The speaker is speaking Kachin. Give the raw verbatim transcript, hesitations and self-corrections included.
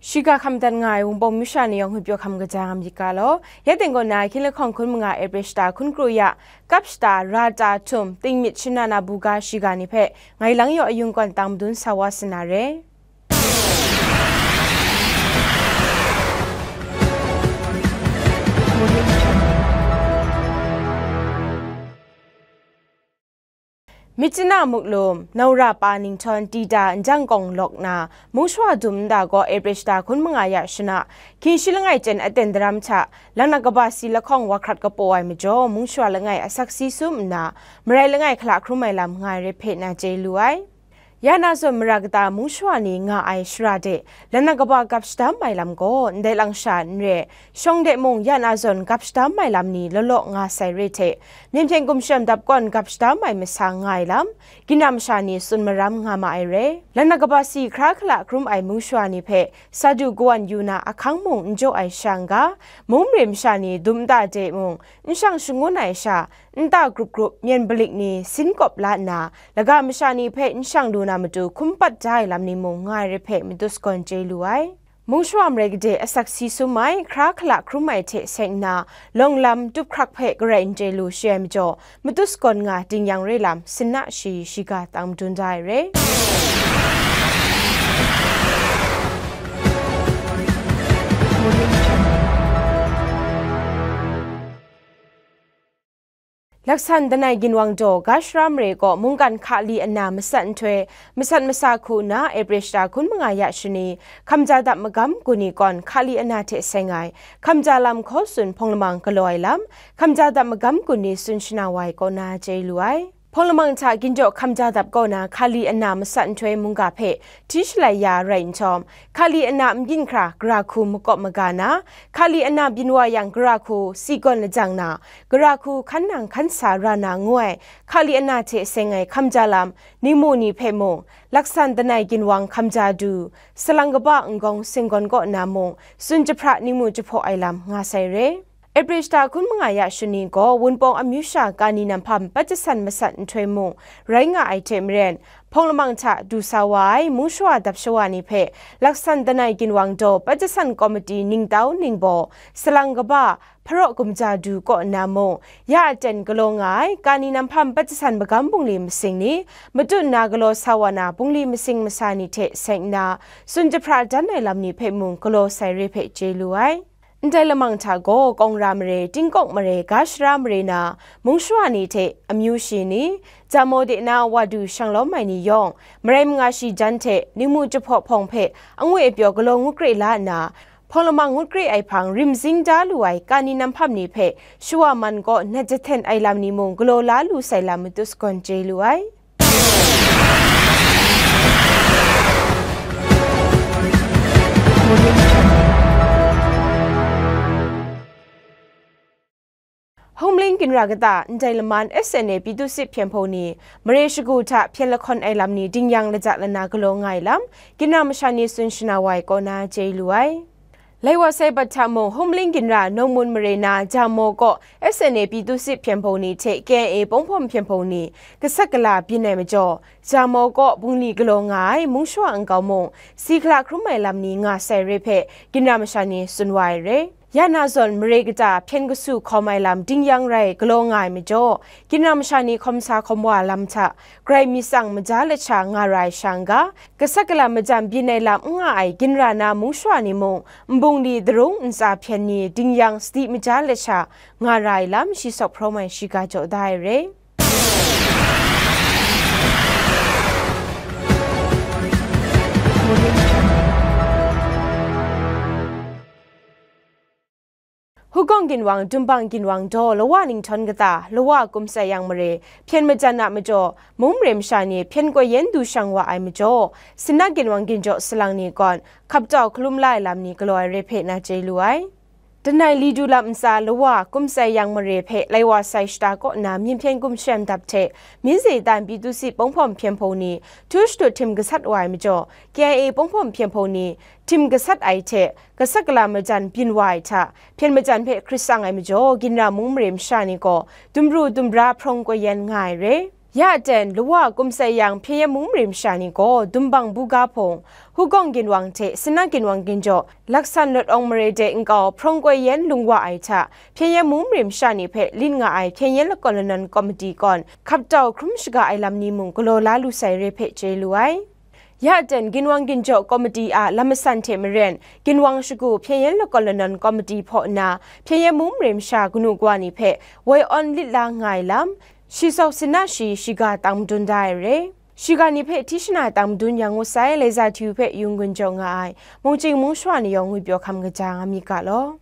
Shiga hkam dat nga ai Wunpawng masha ni yawng hpyi hkam kaja nga myit ga law, ya teng kaw na hkying lahkawng hkun manga April shata hkun kru ya, kap shata, ra ta htum, tingmyit shana na bu ga shiga ni hpe ngai Lang Yaw Ayung kawn tang madun sa wa sa na re. Myitkyina Muklum, Naura pa Ninghtawng Tita Njang Kawng lawk na, mungshawa dum nta gaw April shata hkun manga ya shana, hkying shi langai chyen aten daram hta, Laknak kaba si lahkawng wa hkrat kapaw ai majaw, mungshawa langai asak si sum nna, marai langai hkala hkrum ai lam nga ai re hpe na chye lu ai. Ya na zawn mara kata mungshawa ni nga ai shara de, Laknak kaba gap shadam ai lam gaw, ndai lang sha n re, shawng de mung ya na zawn gap shadam ai lam ni law law nga sai re hte, Myen hpyen gumshem dap kawn gap shadam ai masa nga ai lam, Kina masha ni tsun maram nga ma ai re. Laknak kaba si hkra hkala hkrum ai mungshawa ni hpe sa du kawan yu na ahkang mung n jaw ai sha n ga, mung mare masha ni dum nta de mung n shang shangun ai sha, nta grup grup myen balik ni sin kawp la nna, laga masha ni hpe n shang lu na matu hkum pat da ai lam ni mung nga ai re hpe matu sagawn chye lu ai. Mungshawa marai gade asak si sum ai, hkra hkala hkrum ai hte seng nna, lawng lam tup hkrak hpe garai n chye lu shi ai majaw, matu sagawn nga ding yang re lam, sinna shi shiga tang madun da ai re. Laksan Danai Ginwang daw ga shara mare kaw mungkan hkali ana masat nhtoi, masat masa hku nna April shata hkun manga ya shani, hkamja dap magam gun ni kawn hkali ana hte seng ai, hkamja lam hkaw tsun hpawng lamang galaw ai lam, hkamja dap magam gun ni tsun shana wa ai kaw na chye lu ai. Hpawng lamang hta ginjaw hkamja dap kaw na hkali ana masat nhtoi mungga hpe hti shalai ya rai nhtawm, hkali ana nbyin hkra gara hku makawp maga na, hkali ana byin wa yang gara hku si gawn lajang na, gara hku hkan nang hkan sa ra na ngu ai, hkali ana hte seng ai hkamja lam, ningmu ni hpe mung, Laksan Danai Ginwang hkamja du, salang kaba N-gawng Singgawn kaw na mung, tsun jahpra ningmu jahpaw ai lam nga sai re. April shata hkun manga ya shani gaw Wunpawng amyu sha Kani Nam Hpam Pat Jasan masat nhtoi mung rai nga ai hte maren, hpawng lamang hta du sa wa ai mungshawa dap shawa ni hpe Laksan Danai Ginwang daw Pat Jasan Komiti ningtau ningbaw, salang kaba, hparaw gumja du kaw nna mung, ya aten galaw nga ai Kani Nam Hpam Pat Jasan magam bungli masing ni, matut nna galaw sa wa na bungli masing masa ni hte seng nna, tsun jahpra dan ai lam ni hpe mung galaw sai re hpe chye lu ai. Ndai lamang hta gaw, Kawng ra mare, Tingkawk mare, ga shara mare na, mungshawa ni hte amyu shi ni, Jamo de na wa du shang lawm ai ni yawng, marai manga shi jan hte ningmu jahpaw hpawng hpe angwi apyaw galaw ngut kre la nna, hpawng lamang ngut kre ai hpang rimzing da lu ai Kani Nam Hpam ni hpe shawa man kaw nat jahten ai lam ni mung galaw la lu sai lam matu sagawn chye lu ai. Humling ginra kata ndai laman S N A Pyi Tu Sit hpyen hpung ni mare shagu hta hpyen lahkawn ai lam ni ding yang laja lana galaw nga ai lam, ginra masha ni tsun shana wa ai kaw na chye lu ai. Lai wa sai bat hta mung, Humling ginra Nawngmun mare na Jamo kaw S N A Pyi Tu Sit hpyen hpung ni hte K I A Pawng Hpawm hpyen hpung ni gasat gala byin ai majaw, Jamo kaw bungli galaw nga ai mungshawa nkau mung, si hkala hkrum ai lam ni nga sai re hpe, ginra masha ni tsun wa ai re. Ya na zawn mare kata hpyen kasu hkawm ai lam ding yang rai galaw nga ai majaw, ginra masha ni hkawm sa hkawm wa lam hta, grai mi tsang maja lasha nga ra ai sha n ga, gasat gala majan byin ai lam n nga ai ginra na mungshawa ni mung, nbungli darung ntsa hpyen ni ding yang sadi maja lasha nga ra ai lam shi sawk hprawm ai shiga jaw da ai re. Hukawng ginwang, Dumbang ginwang daw lawa ninghtawng kata, lawa kum sai yang mare, hpyen majan a majaw, mung mare masha ni hpyen koi yen du shang wa ai majaw, Sinna ginwang ginjaw salang ni gawn, hkap tau hkalum la ai lam ni galaw ai re hpe na chye lu ai. Danai li du lam ntsa lawa kum sai yang mare hpe lai wa sai shata kaw na myin hpyen gumshem dap hte, Minze tan Pyi Tu Sit Pawng Hpawm hpyen hpung ni htu shadut htim gasat wa ai majaw, K I A Pawng Hpawm hpyen hpung ni htim gasat ai hte, gasat gala majan byin wa ai hta, hpyen majan hpe hkrit tsang ai majaw, ginra mung mare masha ni gaw, dumru dumra hprawng koi yen nga ai re. Ya aten, lawa kum sai yang Hpyen Yen Mung Mare masha ni gaw Dumbang Buga Hpung, Hugawng Ginwang hte Sina Ginwang Ginjaw, Laksan Lawt Awng Mare de nkau Hprawng Koi Yen lung wa ai hta, Hpyen Yen Mung Mare masha ni hpe lin nga ai Hpyen Yen Lakawn Lanawn Komiti kawn hkaptau hkrum shaga ai lam ni mung galaw la lu sai re hpe chye lu ai. Ya aten, Ginwang Ginjaw Komiti a lam masan hte maren, Ginwang Shagu Hpyen Yen Lakawn Lanawn Komiti hpaw nna, Hpyen Yen Mung Mare masha kanu kawa ni hpe woi awn lit la nga ai lam, shi sawk sina shi shiga tang madun da ai re. Shiga ni hpe hti shana tang madun yang ngut sai, Laiza Hti hpe Yung Gun jaw nga ai, mungchying mung shawa ni yawng ngwi pyaw hkam kaja nga myit ga law.